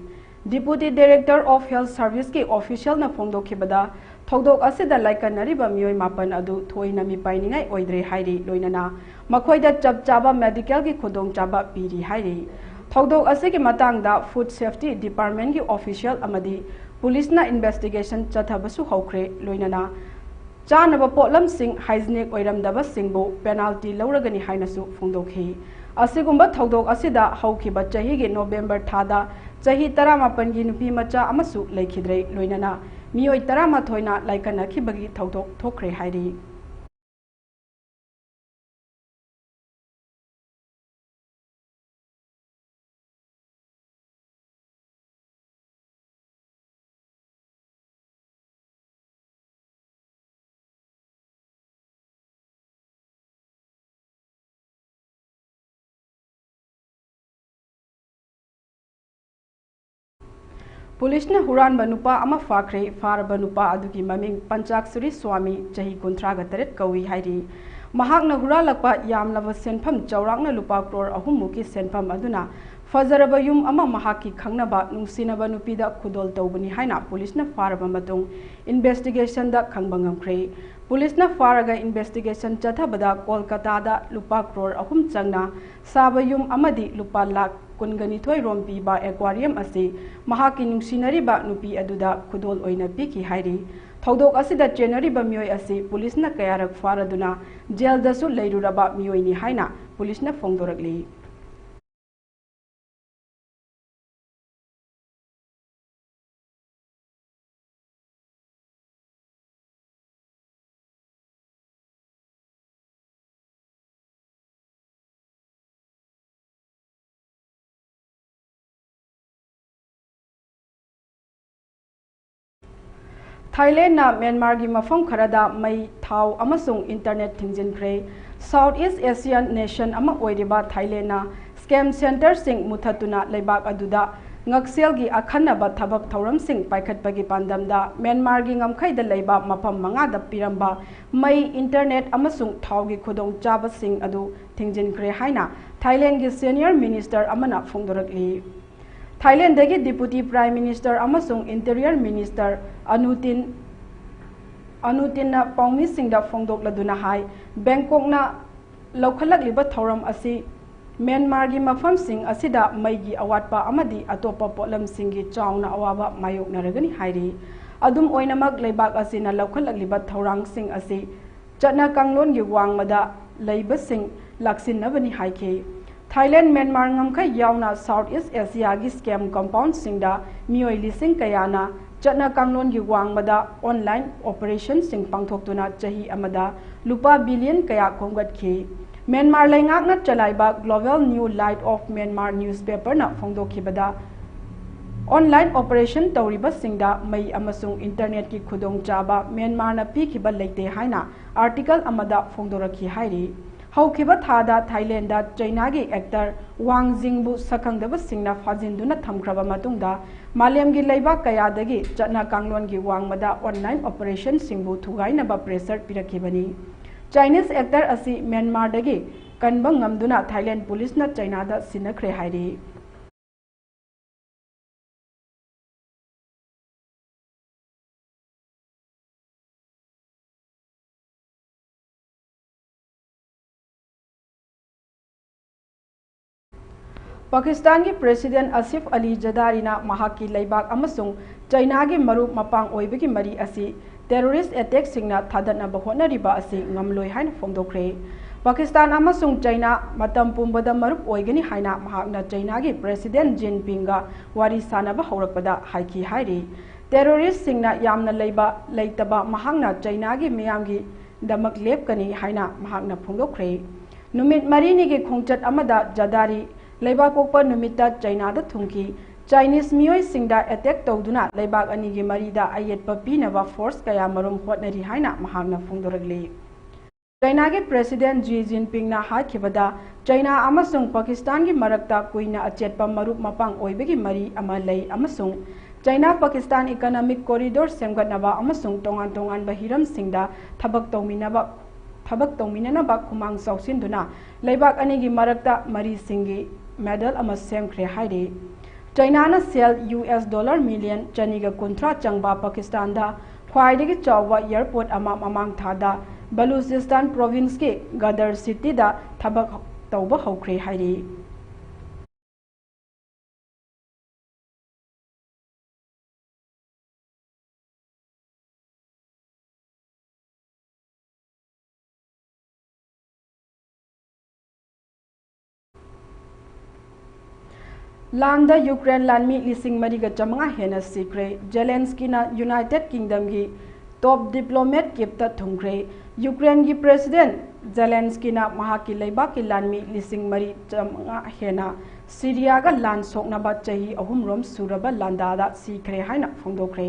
Deputy Director of Health Serviceꯀꯤ officialꯅ ꯐꯣꯡꯗꯣꯛꯈꯤꯕꯗ, ꯊꯧꯗꯣꯛ ꯑꯁꯤꯗ ꯂꯥꯏꯀꯠꯅꯔꯤꯕ ꯃꯤꯑꯣꯏ ꯃꯥꯄꯟ ꯑꯗꯨ ꯊꯣꯏꯅ ꯃꯤꯄꯥꯏꯅꯤꯡꯉꯥꯏ ꯑꯣꯏꯗ꯭ꯔꯦ ꯍꯥꯏꯔꯤ꯫ ꯂꯣꯏꯅꯅ ꯃꯈꯣꯏꯗ ꯆꯞ ꯆꯥꯕ medicalꯒꯤ ꯈꯨꯗꯣꯡꯆꯥꯕ ꯄꯤꯔꯤ ꯍꯥꯏꯔꯤ꯫ ꯊꯧꯗꯣꯛ ꯑꯁꯤꯒꯤ ꯃꯇꯥꯡꯗ Food Safety Departmentꯀꯤ official ꯑꯃꯗꯤ policeꯅ investigation ꯆꯠꯊꯕꯁꯨ ꯍꯧꯈ꯭ꯔꯦ꯫ ꯂꯣꯏꯅꯅ ꯆꯥꯅꯕ ꯄꯣꯠꯂꯝꯁꯤꯡ hygienic ꯑꯣꯏꯔꯝꯗꯕꯁꯤꯡꯕꯨ penalty ꯂꯧꯔꯒꯅꯤ ꯍꯥꯏꯅꯁꯨ ꯐꯣꯡꯗꯣꯛꯈꯤ꯫ ꯑꯁꯤꯒꯨꯝꯕ ꯊꯧꯗꯣꯛ ꯑꯁꯤꯗ ꯍꯧꯈꯤꯕ ꯆꯍꯤꯒꯤ November ꯊꯥꯗ ꯆꯍꯤ ꯇꯔꯥꯃꯥꯄꯟꯒꯤ ꯅꯨꯄꯤ ꯃꯆꯥ ꯑꯃꯁꯨ ꯂꯩꯈꯤꯗ꯭ꯔꯦ꯫ ꯂꯣꯏꯅꯅ ꯃꯤꯑꯣꯏ ꯇꯔꯥꯃꯥꯊꯣꯏꯅ ꯂꯥꯏꯀꯠꯅꯈꯤꯕꯒꯤ ꯊꯧꯗꯣꯛ ꯊꯣꯛꯈ꯭ꯔꯦ ꯍꯥꯏꯔꯤ꯫ Policeꯅ ꯍꯨꯔꯥꯟꯕ ꯅꯨꯄꯥ ꯑꯃ ꯐꯥꯈ꯭ꯔꯦ꯫ ꯐꯥꯔꯕ ꯅꯨꯄꯥ ꯑꯗꯨꯒꯤ ꯃꯃꯤꯡ ꯄꯟꯆꯥꯛꯁꯨꯔꯤ ꯁ꯭ꯋꯥꯃꯤ, ꯆꯍꯤ ꯀꯨꯟꯊ꯭ꯔꯥꯒ ꯇꯔꯦꯠ ꯀꯧꯏ ꯍꯥꯏꯔꯤ꯫ ꯃꯍꯥꯛꯅ ꯍꯨꯔꯥꯜꯂꯛꯄ ꯌꯥꯝꯂꯕ ꯁꯦꯟꯐꯝ ꯆꯥꯎꯔꯥꯛꯅ ꯂꯨꯄꯥ crore ꯑꯍꯨꯝ ꯃꯨꯛꯀꯤ ꯁꯦꯟꯐꯝ ꯑꯗꯨꯅ ꯐꯖꯔꯕ ꯌꯨꯝ ꯑꯃ ꯃꯍꯥꯛꯀꯤ ꯈꯪꯅꯕ ꯅꯨꯡꯁꯤꯅꯕ ꯅꯨꯄꯤꯗ ꯈꯨꯗꯣꯜ ꯇꯧꯕꯅꯤ ꯍꯥꯏꯅ policeꯅ ꯐꯥꯔꯕ ꯃꯇꯨꯡ investigationꯗ ꯈꯪꯕ ꯉꯝꯈ꯭ꯔꯦ꯫ Policeꯅ ꯐꯥꯔꯒ investigation ꯆꯠꯊꯕꯗ ꯀꯣꯜꯀꯇꯥꯗ ꯂꯨꯄꯥ crore ꯑꯍꯨꯝ ꯆꯪꯅ ꯁꯥꯕ ꯌꯨꯝ ꯑꯃꯗꯤ ꯂꯨꯄꯥ ꯂꯥꯈ ꯀꯨꯟꯒ ꯅꯤꯊꯣꯏ ꯔꯣꯝ ꯄꯤꯕ aquarium ꯑꯁꯤ ꯃꯍꯥꯛꯀꯤ ꯅꯨꯡꯁꯤꯅꯔꯤꯕ ꯅꯨꯄꯤ ꯑꯗꯨꯗ ꯈꯨꯗꯣꯜ ꯑꯣꯏꯅ ꯄꯤꯈꯤ ꯍꯥꯏꯔꯤ꯫ ꯊꯧꯗꯣꯛ ꯑꯁꯤꯗ ꯆꯦꯟꯅꯔꯤꯕ ꯃꯤꯑꯣꯏ ꯑꯁꯤ policeꯅ ꯀꯌꯥꯔꯛ ꯐꯥꯔꯗꯨꯅ jailꯗꯁꯨ ꯂꯩꯔꯨꯔꯕ ꯃꯤꯑꯣꯏꯅꯤ ꯍꯥꯏꯅ policeꯅ ꯐꯣꯡꯗꯣꯔꯛꯂꯤ꯫ ꯊꯥꯏꯂꯦꯟꯗꯅ ꯃ꯭ꯌꯥꯟꯃꯥꯔꯒꯤ ꯃꯐꯝ ꯈꯔꯗ ꯃꯩ, ꯊꯥꯎ ꯑꯃꯁꯨꯡ internet ꯊꯤꯡꯖꯤꯟꯈ꯭ꯔꯦ꯫ South East Asian nation ꯑꯃ ꯑꯣꯏꯔꯤꯕ ꯊꯥꯏꯂꯦꯟꯅ scam centreꯁꯤꯡ ꯃꯨꯊꯠꯇꯨꯅ ꯂꯩꯕꯥꯛ ꯑꯗꯨꯗ ꯉꯛꯁꯦꯜꯒꯤ ꯑꯈꯟꯅꯕ ꯊꯕꯛ ꯊꯧꯔꯝꯁꯤꯡ ꯄꯥꯏꯈꯠꯄꯒꯤ ꯄꯥꯟꯗꯝꯗ ꯃ꯭ꯌꯥꯟꯃꯥꯔꯒꯤ ꯉꯝꯈꯩꯗ ꯂꯩꯕ ꯃꯐꯝ ꯃꯉꯥꯗ ꯄꯤꯔꯝꯕ ꯃꯩ, internet ꯑꯃꯁꯨꯡ ꯊꯥꯎꯒꯤ ꯈꯨꯗꯣꯡꯆꯥꯕꯁꯤꯡ ꯑꯗꯨ ꯊꯤꯡꯖꯤꯟꯈ꯭ꯔꯦ ꯍꯥꯏꯅ ꯊꯥꯏꯂꯦꯟꯒꯤ senior minister ꯑꯃꯅ ꯐꯣꯡꯗꯣꯔꯛꯂꯤ꯫ ꯊꯥꯏꯂꯦꯟꯗꯒꯤ Deputy Prime Minister ꯑꯃꯁꯨꯡ Interior Minister ꯑꯅꯨꯇꯤꯟ, ꯑꯅꯨꯇꯤꯟꯅ ꯄꯥꯎꯃꯤꯁꯤꯡꯗ ꯐꯣꯡꯗꯣꯛꯂꯗꯨꯅ ꯍꯥꯏ, ꯕꯦꯡꯀꯣꯛꯅ ꯂꯧꯈꯠꯂꯛꯂꯤꯕ ꯊꯧꯔꯝ ꯑꯁꯤ ꯃ꯭ꯌꯥꯟꯃꯥꯔꯒꯤ ꯃꯐꯝꯁꯤꯡ ꯑꯁꯤꯗ ꯃꯩꯒꯤ ꯑꯋꯥꯠꯄ ꯑꯃꯗꯤ ꯑꯇꯣꯞꯄ ꯄꯣꯠꯂꯝꯁꯤꯡꯒꯤ ꯆꯥꯎꯅ ꯑꯋꯥꯕ ꯃꯥꯌꯣꯛꯅꯔꯒꯅꯤ ꯍꯥꯏꯔꯤ꯫ ꯑꯗꯨꯝ ꯑꯣꯏꯅꯃꯛ, ꯂꯩꯕꯥꯛ ꯑꯁꯤꯅ ꯂꯧꯈꯠꯂꯛꯂꯤꯕ ꯊꯧꯔꯥꯡꯁꯤꯡ ꯑꯁꯤ ꯆꯠꯅ ꯀꯥꯡꯂꯣꯟꯒꯤ ꯋꯥꯡꯃꯗ ꯂꯩꯕꯁꯤꯡ ꯂꯥꯛꯁꯤꯟꯅꯕꯅꯤ ꯍꯥꯏꯈꯤ꯫ ꯊꯥꯏꯂꯦꯟ, ꯃ꯭ꯌꯥꯟꯃꯥꯔ ꯉꯝꯈꯩ ꯌꯥꯎꯅ South East Asiaꯒꯤ scam compoundꯁꯤꯡꯗ ꯃꯤꯑꯣꯏ ꯂꯤꯁꯤꯡ ꯀꯌꯥꯅ ꯆꯠꯅ ꯀꯥꯡꯂꯣꯟꯒꯤ ꯋꯥꯡꯃꯗ online operationꯁꯤꯡ ꯄꯥꯡꯊꯣꯛꯇꯨꯅ ꯆꯍꯤ ꯑꯃꯗ ꯂꯨꯄꯥ billion ꯀꯌꯥ ꯈꯣꯝꯒꯠꯈꯤ꯫ ꯃ꯭ꯌꯥꯟꯃꯥꯔ ꯂꯩꯉꯥꯛꯅ ꯆꯂꯥꯏꯕ Global New Light of Myanmar newspaperꯅ ꯐꯣꯡꯗꯣꯛꯈꯤꯕꯗ, online operation ꯇꯧꯔꯤꯕꯁꯤꯡꯗ ꯃꯩ ꯑꯃꯁꯨꯡ internetꯀꯤ ꯈꯨꯗꯣꯡꯆꯥꯕ ꯃ꯭ꯌꯥꯟꯃꯥꯔꯅ ꯄꯤꯈꯤꯕ ꯂꯩꯇꯦ ꯍꯥꯏꯅ article ꯑꯃꯗ ꯐꯣꯡꯗꯣꯔꯛꯈꯤ ꯍꯥꯏꯔꯤ꯫ ꯍꯧꯈꯤꯕ ꯊꯥꯗ ꯊꯥꯏꯂꯦꯟꯗ ꯆꯩꯅꯥꯒꯤ actor ꯋꯥꯡ ꯖꯤꯡꯕꯨ ꯁꯛꯈꯪꯗꯕꯁꯤꯡꯅ ꯐꯥꯖꯤꯟꯗꯨꯅ ꯊꯝꯈ꯭ꯔꯕ ꯃꯇꯨꯡꯗ, ꯃꯥꯂꯦꯝꯒꯤ ꯂꯩꯕꯥꯛ ꯀꯌꯥꯗꯒꯤ ꯆꯠꯅ ꯀꯥꯡꯂꯣꯟꯒꯤ ꯋꯥꯡꯃꯗ online operationꯁꯤꯡꯕꯨ ꯊꯨꯒꯥꯏꯅꯕ pressure ꯄꯤꯔꯛꯈꯤꯕꯅꯤ꯫ Chinese actor ꯑꯁꯤ ꯃ꯭ꯌꯥꯟꯃꯥꯔꯗꯒꯤ ꯀꯟꯕ ꯉꯝꯗꯨꯅ ꯊꯥꯏꯂꯦꯟ ꯄꯨꯂꯤꯁꯅ ꯆꯩꯅꯥꯗ ꯁꯤꯟꯅꯈ꯭ꯔꯦ ꯍꯥꯏꯔꯤ꯫ ꯄꯥꯀꯤꯁꯇꯥꯟꯒꯤ President ꯑꯁꯤꯐ ꯑꯂꯤ ꯖꯔꯗꯥꯔꯤꯅ ꯃꯍꯥꯛꯀꯤ ꯂꯩꯕꯥꯛ ꯑꯃꯁꯨꯡ ꯆꯩꯅꯥꯒꯤ ꯃꯔꯨꯞ ꯃꯄꯥꯡ ꯑꯣꯏꯕꯒꯤ ꯃꯔꯤ ꯑꯁꯤ terrorist attackꯁꯤꯡꯅ ꯊꯥꯗꯠꯅꯕ ꯍꯣꯠꯅꯔꯤꯕ ꯑꯁꯤ ꯉꯝꯂꯣꯏ ꯍꯥꯏꯅ ꯐꯣꯡꯗꯣꯛꯈ꯭ꯔꯦ꯫ ꯄꯥꯀꯤꯁꯇꯥꯟ ꯑꯃꯁꯨꯡ ꯆꯩꯅꯥ ꯃꯇꯝ ꯄꯨꯝꯕꯗ ꯃꯔꯨꯞ ꯑꯣꯏꯒꯅꯤ ꯍꯥꯏꯅ ꯃꯍꯥꯛꯅ ꯆꯩꯅꯥꯒꯤ President ꯖꯤꯟꯄꯤꯡꯒ ꯋꯥꯔꯤ ꯁꯥꯅꯕ ꯍꯧꯔꯛꯄꯗ ꯍꯥꯏꯈꯤ ꯍꯥꯏꯔꯤ꯫ Terroristꯁꯤꯡꯅ ꯌꯥꯝꯅ ꯂꯩꯕ ꯂꯩꯇꯕ ꯃꯍꯥꯛꯅ ꯆꯩꯅꯥꯒꯤ ꯃꯤꯌꯥꯝꯒꯤꯗꯃꯛ ꯂꯦꯞꯀꯅꯤ ꯍꯥꯏꯅ ꯃꯍꯥꯛꯅ ꯐꯣꯡꯗꯣꯛꯈ꯭ꯔꯦ꯫ ꯅꯨꯃꯤꯠ ꯃꯔꯤꯅꯤꯒꯤ ꯈꯣꯡꯆꯠ ꯑꯃꯗ ꯖꯔꯗꯥꯔꯤ ꯂꯩꯕꯥꯛꯄꯣꯛꯄ ꯅꯨꯃꯤꯠꯇ ꯆꯩꯅꯥꯗ ꯊꯨꯡꯈꯤ꯫ Chinese ꯃꯤꯑꯣꯏꯁꯤꯡꯗ attack ꯇꯧꯗꯨꯅ ꯂꯩꯕꯥꯛ ꯑꯅꯤꯒꯤ ꯃꯔꯤꯗ ꯑꯌꯦꯠꯄ ꯄꯤꯅꯕ force ꯀꯌꯥꯃꯔꯨꯝ ꯍꯣꯠꯅꯔꯤ ꯍꯥꯏꯅ ꯃꯍꯥꯛꯅ ꯐꯣꯡꯗꯣꯔꯛꯂꯤ꯫ ꯆꯥꯏꯅꯥꯒꯤ President Xi Jinpingꯅ ꯍꯥꯏꯈꯤꯕꯗ, ꯆꯥꯏꯅꯥ ꯑꯃꯁꯨꯡ ꯄꯥꯀꯤꯁꯇꯥꯟꯒꯤ ꯃꯔꯛꯇ ꯀꯨꯏꯅ ꯑꯆꯦꯠꯄ ꯃꯔꯨꯞ ꯃꯄꯥꯡ ꯑꯣꯏꯕꯒꯤ ꯃꯔꯤ ꯑꯃ ꯂꯩ ꯑꯃꯁꯨꯡ ꯆꯥꯏꯅꯥ-ꯄꯥꯀꯤꯁꯇꯥꯟ Economic Corridor ꯁꯦꯝꯒꯠꯅꯕ ꯑꯃꯁꯨꯡ ꯇꯣꯉꯥꯟ ꯇꯣꯉꯥꯟꯕ ꯍꯤꯔꯝꯁꯤꯡꯗ ꯊꯕꯛ ꯇꯧꯃꯤꯟꯅꯕ, ꯊꯕꯛ ꯇꯧꯃꯤꯟꯅꯅꯕ ꯈꯨꯃꯥꯡ ꯆꯥꯎꯁꯤꯟꯗꯨꯅ ꯂꯩꯕꯥꯛ ꯑꯅꯤꯒꯤ ꯃꯔꯛꯇ ꯃꯔꯤꯁꯤꯡꯒꯤ model ꯑꯃ ꯁꯦꯝꯈ꯭ꯔꯦ ꯍꯥꯏꯔꯤ꯫ ꯆꯥꯏꯅꯥꯅ ꯁꯦꯜ ꯌꯨ ꯑꯦꯁ ꯗꯣꯂꯔ ꯃꯤꯂꯤꯌꯟ ꯆꯅꯤꯒ ꯀꯨꯟꯊ꯭ꯔꯥ ꯆꯪꯕ ꯄꯥꯀꯤꯁꯇꯥꯟꯗ ꯈ꯭ꯋꯥꯏꯗꯒꯤ ꯆꯥꯎꯕ airport ꯑꯃ ꯃꯃꯥꯡ ꯊꯥꯗ ꯕꯂꯨꯆꯤꯁꯇꯥꯟ provinceꯀꯤ ꯒꯗꯔ cityꯗ ꯊꯕꯛ ꯇꯧꯕ ꯍꯧꯈ꯭ꯔꯦ ꯍꯥꯏꯔꯤ꯫ ꯂꯥꯟꯗ ꯌꯨꯀ꯭ꯔꯦꯟ ꯂꯥꯟꯃꯤ ꯂꯤꯁꯤꯡ ꯃꯔꯤꯒ ꯆꯥꯃꯉꯥ ꯍꯦꯟꯅ ꯁꯤꯈ꯭ꯔꯦ꯫ ꯖꯦꯂꯦꯟꯁꯀꯤꯅ United Kingdomꯒꯤ top diplomat Kyivꯇ ꯊꯨꯡꯈ꯭ꯔꯦ꯫ ꯌꯨꯀ꯭ꯔꯦꯟꯒꯤ President ꯖꯦꯂꯦꯟꯁꯀꯤꯅ ꯃꯍꯥꯛꯀꯤ ꯂꯩꯕꯥꯛꯀꯤ ꯂꯥꯟꯃꯤ ꯂꯤꯁꯤꯡ ꯃꯔꯤ ꯆꯥꯃꯉꯥ ꯍꯦꯟꯅ ꯁꯤꯔꯤꯌꯥꯒ ꯂꯥꯟ ꯁꯣꯛꯅꯕ ꯆꯍꯤ ꯑꯍꯨꯝꯔꯣꯝ ꯁꯨꯔꯕ ꯂꯥꯟꯗꯥꯗ ꯁꯤꯈ꯭ꯔꯦ ꯍꯥꯏꯅ ꯐꯣꯡꯗꯣꯛꯈ꯭ꯔꯦ꯫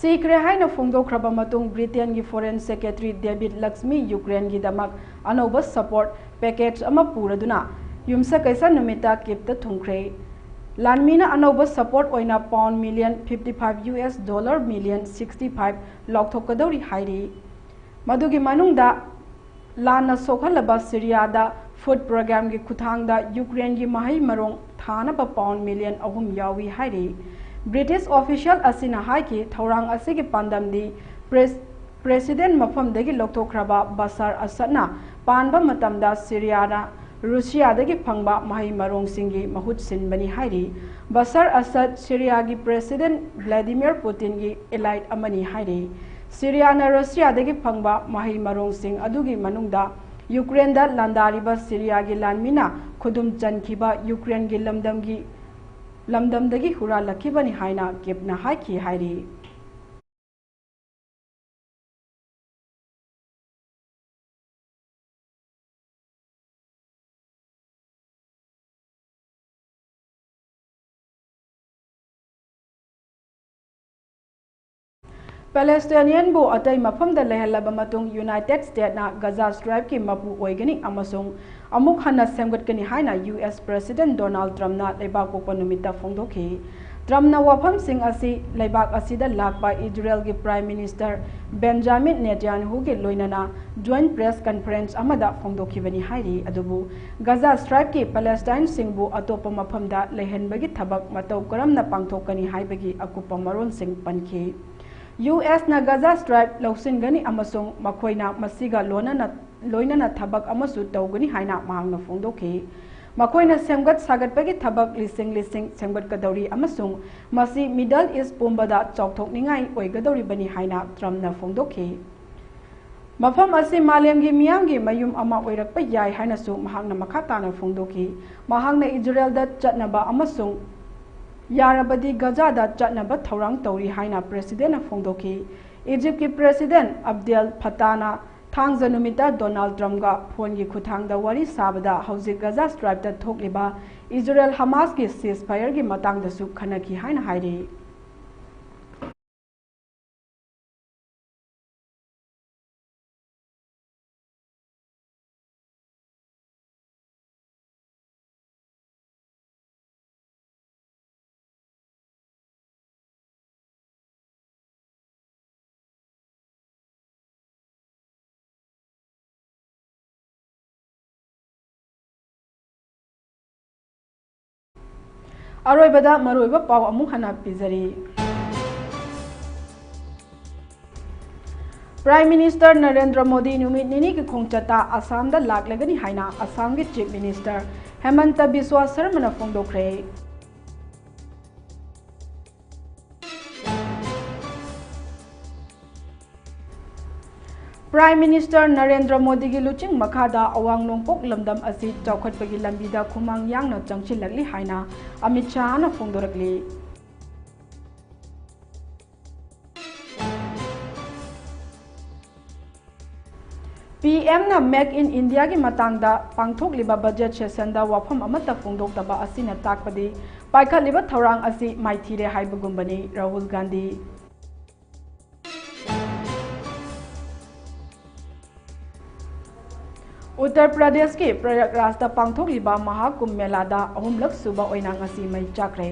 ꯁꯤꯈ꯭ꯔꯦ ꯍꯥꯏꯅ ꯐꯣꯡꯗꯣꯛꯈ꯭ꯔꯕ ꯃꯇꯨꯡ, ꯕ꯭ꯔꯤꯇꯦꯟꯒꯤ Foreign Secretary David Lammy ꯌꯨꯀ꯭ꯔꯦꯟꯒꯤꯗꯃꯛ ꯑꯅꯧꯕ support package ꯑꯃ ꯄꯨꯔꯗꯨꯅ ꯌꯨꯝꯁꯀꯩꯁ ꯅꯨꯃꯤꯠꯇ ꯀꯤꯞꯇ ꯊꯨꯡꯈ꯭ꯔꯦ꯫ ꯂꯥꯟꯃꯤꯅ ꯑꯅꯧꯕ support ꯑꯣꯏꯅ pound million fifty five, U S dollar million sixty five ꯂꯥꯎꯊꯣꯛꯀꯗꯧꯔꯤ ꯍꯥꯏꯔꯤ꯫ ꯃꯗꯨꯒꯤ ꯃꯅꯨꯡꯗ ꯂꯥꯟꯅ ꯁꯣꯛꯍꯜꯂꯕ ꯁꯤꯔꯤꯌꯥꯗ food programꯒꯤ ꯈꯨꯠꯊꯥꯡꯗ ꯌꯨꯀ꯭ꯔꯦꯟꯒꯤ ꯃꯍꯩ ꯃꯔꯣꯡ ꯊꯥꯅꯕ pound million ꯑꯍꯨꯝ ꯌꯥꯎꯏ ꯍꯥꯏꯔꯤ꯫ British official ꯑꯁꯤꯅ ꯍꯥꯏꯈꯤ, ꯊꯧꯔꯥꯡ ꯑꯁꯤꯒꯤ ꯄꯥꯟꯗꯝꯗꯤ ꯄ꯭ꯔꯦꯁ-, President ꯃꯐꯝꯗꯒꯤ ꯂꯧꯊꯣꯛꯈ꯭ꯔꯕ ꯕꯁꯥꯔ ꯑꯁꯗꯅ ꯄꯥꯟꯕ ꯃꯇꯝꯗ ꯁꯤꯔꯤꯌꯥꯅ ꯔꯨꯁꯤꯌꯥꯗꯒꯤ ꯐꯪꯕ ꯃꯍꯩ ꯃꯔꯣꯡꯁꯤꯡꯒꯤ ꯃꯍꯨꯠ ꯁꯤꯟꯕꯅꯤ ꯍꯥꯏꯔꯤ꯫ ꯕꯁꯥꯔ ꯑꯁꯗ ꯁꯤꯔꯤꯌꯥꯒꯤ President Vladimir Putinꯒꯤ allied ꯑꯃꯅꯤ ꯍꯥꯏꯔꯤ꯫ ꯁꯤꯔꯤꯌꯥꯅ ꯔꯨꯁꯤꯌꯥꯗꯒꯤ ꯐꯪꯕ ꯃꯍꯩ ꯃꯔꯣꯡꯁꯤꯡ ꯑꯗꯨꯒꯤ ꯃꯅꯨꯡꯗ ꯌꯨꯀ꯭ꯔꯦꯟꯗ ꯂꯥꯟꯗꯥꯔꯤꯕ ꯁꯤꯔꯤꯌꯥꯒꯤ ꯂꯥꯟꯃꯤꯅ ꯈꯨꯗꯨꯝ ꯆꯟꯈꯤꯕ ꯌꯨꯀ꯭ꯔꯦꯟꯒꯤ ꯂꯝꯗꯝꯒꯤ, ꯂꯝꯗꯝꯗꯒꯤ ꯍꯨꯔꯥꯜꯂꯛꯈꯤꯕꯅꯤ ꯍꯥꯏꯅ ꯀꯤꯞꯅ ꯍꯥꯏꯈꯤ ꯍꯥꯏꯔꯤ꯫ ꯄꯦꯂꯦꯁꯇꯥꯏꯅꯤꯌꯟꯕꯨ ꯑꯇꯩ ꯃꯐꯝꯗ ꯂꯩꯍꯜꯂꯕ ꯃꯇꯨꯡ, ꯌꯨꯅꯥꯏꯇꯦꯗ ꯁ꯭ꯇꯦꯠꯅ ꯒꯖꯥ ꯁ꯭ꯇ꯭ꯔꯥꯏꯞꯀꯤ ꯃꯄꯨ ꯑꯣꯏꯒꯅꯤ ꯑꯃꯁꯨꯡ ꯑꯃꯨꯛ ꯍꯟꯅ ꯁꯦꯝꯒꯠꯀꯅꯤ ꯍꯥꯏꯅ ꯌꯨ ꯑꯦꯁ ꯄ꯭ꯔꯦꯁꯤꯗꯦꯟꯠ ꯗꯣꯅꯥꯜꯗ ꯇ꯭ꯔꯝꯞꯅ ꯂꯩꯕꯥꯛꯄꯣꯛꯄ ꯅꯨꯃꯤꯠꯇ ꯐꯣꯡꯗꯣꯛꯈꯤ꯫ ꯇ꯭ꯔꯝꯞꯅ ꯋꯥꯐꯝꯁꯤꯡ ꯑꯁꯤ ꯂꯩꯕꯥꯛ ꯑꯁꯤꯗ ꯂꯥꯛꯄ ꯏꯖꯔꯦꯜꯒꯤ ꯄ꯭ꯔꯥꯏꯝ ꯃꯤꯅꯤꯁꯇꯔ ꯕꯦꯟꯖꯥꯃꯤꯟ ꯅꯦꯇꯥꯟꯌꯥꯍꯨꯒꯤ ꯂꯣꯏꯅꯅ ꯖꯣꯏꯟꯠ ꯄ꯭ꯔꯦꯁ ꯀꯟꯐꯔꯦꯟꯁ ꯑꯃꯗ ꯐꯣꯡꯗꯣꯛꯈꯤꯕꯅꯤ ꯍꯥꯏꯔꯤ꯫ ꯑꯗꯨꯕꯨ ꯒꯖꯥ ꯁ꯭ꯇ꯭ꯔꯥꯏꯞꯀꯤ ꯄꯦꯂꯦꯁꯇꯥꯏꯟꯁꯤꯡꯕꯨ ꯑꯇꯣꯞꯄ ꯃꯐꯝꯗ ꯂꯩꯍꯟꯕꯒꯤ ꯊꯕꯛ ꯃꯇꯧ ꯀꯔꯝꯅ ꯄꯥꯡꯊꯣꯛꯀꯅꯤ ꯍꯥꯏꯕꯒꯤ ꯑꯀꯨꯞꯄ ꯃꯔꯣꯜꯁꯤꯡ ꯄꯟꯈꯤ꯫ ꯌꯨ ꯑꯦꯁꯅ ꯒꯖꯥ ꯁ꯭ꯇ꯭ꯔꯥꯏꯞ ꯂꯧꯁꯤꯟꯒꯅꯤ ꯑꯃꯁꯨꯡ ꯃꯈꯣꯏꯅ ꯃꯁꯤꯒ ꯂꯣꯏꯅꯅ, ꯂꯣꯏꯅꯅ ꯊꯕꯛ ꯑꯃꯁꯨ ꯇꯧꯒꯅꯤ ꯍꯥꯏꯅ ꯃꯍꯥꯛꯅ ꯐꯣꯡꯗꯣꯛꯈꯤ꯫ ꯃꯈꯣꯏꯅ ꯁꯦꯝꯒꯠ ꯁꯥꯒꯠꯄꯒꯤ ꯊꯕꯛ ꯂꯤꯁꯤꯡ ꯂꯤꯁꯤꯡ ꯁꯦꯝꯒꯠꯀꯗꯧꯔꯤ ꯑꯃꯁꯨꯡ ꯃꯁꯤ ꯃꯤꯗꯜ ꯏꯁ꯭ꯠ ꯄꯨꯝꯕꯗ ꯆꯥꯎꯊꯣꯛꯅꯤꯡꯉꯥꯏ ꯑꯣꯏꯒꯗꯧꯔꯤꯕꯅꯤ ꯍꯥꯏꯅ ꯇ꯭ꯔꯝꯞꯅ ꯐꯣꯡꯗꯣꯛꯈꯤ꯫ ꯃꯐꯝ ꯑꯁꯤ ꯃꯥꯂꯦꯝꯒꯤ ꯃꯤꯌꯥꯝꯒꯤ ꯃꯌꯨꯝ ꯑꯃ ꯑꯣꯏꯔꯛꯄ ꯌꯥꯏ ꯍꯥꯏꯅꯁꯨ ꯃꯍꯥꯛꯅ ꯃꯈꯥ ꯇꯥꯅ ꯐꯣꯡꯗꯣꯛꯈꯤ꯫ ꯃꯍꯥꯛꯅ ꯏꯖꯔꯦꯜꯗ ꯆꯠꯅꯕ ꯑꯃꯁꯨꯡ ꯌꯥꯔꯕꯗꯤ ꯒꯖꯥꯗ ꯆꯠꯅꯕ ꯊꯧꯔꯥꯡ ꯇꯧꯔꯤ ꯍꯥꯏꯅ ꯄ꯭ꯔꯦꯁꯤꯗꯦꯟꯠꯅ ꯐꯣꯡꯗꯣꯛꯈꯤ꯫ ꯏꯖꯤꯞꯀꯤ ꯄ꯭ꯔꯦꯁꯤꯗꯦꯟꯠ ꯑꯕꯗꯦꯜ ꯐꯇꯥꯅ ꯊꯥꯡꯖ ꯅꯨꯃꯤꯠꯇ ꯗꯣꯅꯥꯜꯗ ꯇ꯭ꯔꯝꯞꯒ ꯐꯣꯟꯒꯤ ꯈꯨꯠꯊꯥꯡꯗ ꯋꯥꯔꯤ ꯁꯥꯕꯗ ꯍꯧꯖꯤꯛ ꯒꯖꯥ ꯁ꯭ꯇ꯭ꯔꯥꯏꯞꯇ ꯊꯣꯛꯂꯤꯕ ꯏꯖꯔꯦꯜ ꯍꯃꯥꯁꯀꯤ ꯁꯤꯖꯐꯥꯌꯔꯒꯤ ꯃꯇꯥꯡꯗꯁꯨ ꯈꯟꯅꯈꯤ ꯍꯥꯏꯅ ꯍꯥꯏꯔꯤ꯫ ꯑꯔꯣꯏꯕꯗ ꯃꯔꯨꯑꯣꯏꯕ ꯄꯥꯎ ꯑꯃꯨꯛ ꯍꯟꯅ ꯄꯤꯖꯔꯤ꯫ ꯄ꯭ꯔꯥꯏꯝ ꯃꯤꯅꯤꯁꯇꯔ ꯅꯔꯦꯟꯗ꯭ꯔ ꯃꯣꯗꯤ ꯅꯨꯃꯤꯠ ꯅꯤꯅꯤꯒꯤ ꯈꯣꯡꯆꯠꯇ ꯑꯁꯥꯝꯗ ꯂꯥꯛꯂꯒꯅꯤ ꯍꯥꯏꯅ ꯑꯁꯥꯝꯒꯤ ꯆꯤꯐ ꯃꯤꯅꯤꯁꯇꯔ ꯍꯦꯃꯟꯇ ꯕꯤꯁ꯭ꯋ ꯁꯔꯃꯅ ꯐꯣꯡꯗꯣꯛꯈ꯭ꯔꯦ꯫ ꯄ꯭ꯔꯥꯏꯝ ꯃꯤꯅꯤꯁꯇꯔ ꯅꯔꯦꯟꯗ꯭ꯔ ꯃꯣꯗꯤꯒꯤ ꯂꯨꯆꯤꯡ ꯃꯈꯥꯗ ꯑꯋꯥꯡ ꯅꯣꯡꯄꯣꯛ ꯂꯝꯗꯝ ꯑꯁꯤ ꯆꯥꯎꯈꯠꯄꯒꯤ ꯂꯝꯕꯤꯗ ꯈꯨꯃꯥꯡ ꯌꯥꯡꯅ ꯆꯪꯁꯤꯜꯂꯛꯂꯤ ꯍꯥꯏꯅ ꯑꯃꯤꯠ ꯁꯥꯍꯅ ꯐꯣꯡꯗꯣꯔꯛꯂꯤ꯫ ꯄꯤ ꯑꯦꯝꯅ Make in Indiaꯒꯤ ꯃꯇꯥꯡꯗ ꯄꯥꯡꯊꯣꯛꯂꯤꯕ ꯕꯖꯦꯠ ꯁꯦꯁꯟꯗ ꯋꯥꯐꯝ ꯑꯃꯠꯇ ꯐꯣꯡꯗꯣꯛꯇꯕ ꯑꯁꯤꯅ ꯇꯥꯛꯄꯗꯤ ꯄꯥꯏꯈꯠꯂꯤꯕ ꯊꯧꯔꯥꯡ ꯑꯁꯤ ꯃꯥꯏꯊꯤꯔꯦ ꯍꯥꯏꯕꯒꯨꯝꯕꯅꯤ꯫ ꯔꯥꯍꯨꯜ ꯒꯥꯟꯙꯤ꯫ ꯎꯠꯇꯔ ꯄ꯭ꯔꯗꯦꯁꯀꯤ ꯄ꯭ꯔꯌꯥꯒꯔꯥꯖꯇ ꯄꯥꯡꯊꯣꯛꯂꯤꯕ ꯃꯍꯥꯀꯨꯝꯚ ꯃꯦꯂꯥꯗ ꯑꯍꯨꯝꯂꯛ ꯁꯨꯕ ꯑꯣꯏꯅ ꯉꯁꯤ ꯃꯩ ꯆꯥꯛꯈ꯭ꯔꯦ꯫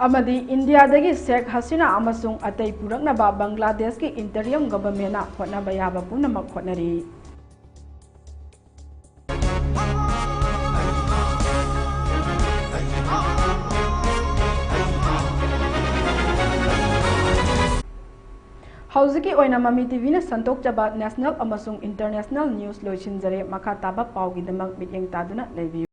ꯑꯃꯗꯤ ꯏꯟꯗꯤꯌꯥꯗꯒꯤ ꯁꯦꯈ ꯍꯁꯤꯅꯥ ꯑꯃꯁꯨꯡ ꯑꯇꯩ ꯄꯨꯔꯛꯅꯕ ꯕꯪꯒ꯭ꯂꯥꯗꯦꯁꯀꯤ ꯏꯟꯇꯔꯤꯝ ꯒꯚꯔꯟꯃꯦꯟꯠꯅ ꯍꯣꯠꯅꯕ ꯌꯥꯕ ꯄꯨꯝꯅꯃꯛ ꯍꯣꯠꯅꯔꯤ꯫ ꯍꯧꯖꯤꯛꯀꯤ ꯑꯣꯏꯅ ꯃꯃꯤ ꯇꯤꯚꯤꯅ ꯁꯟꯗꯣꯛꯆꯕ ꯅꯦꯁꯅꯦꯜ ꯑꯃꯁꯨꯡ ꯏꯟꯇꯔꯅꯦꯁꯅꯦꯜ ꯅ꯭ꯌꯨꯁ ꯂꯣꯏꯁꯤꯟꯖꯔꯦ꯫ ꯃꯈꯥ ꯇꯥꯕ ꯄꯥꯎꯒꯤꯗꯃꯛ ꯃꯤꯠꯌꯦꯡ ꯇꯥꯗꯨꯅ ꯂꯩꯕꯤꯌꯨ꯫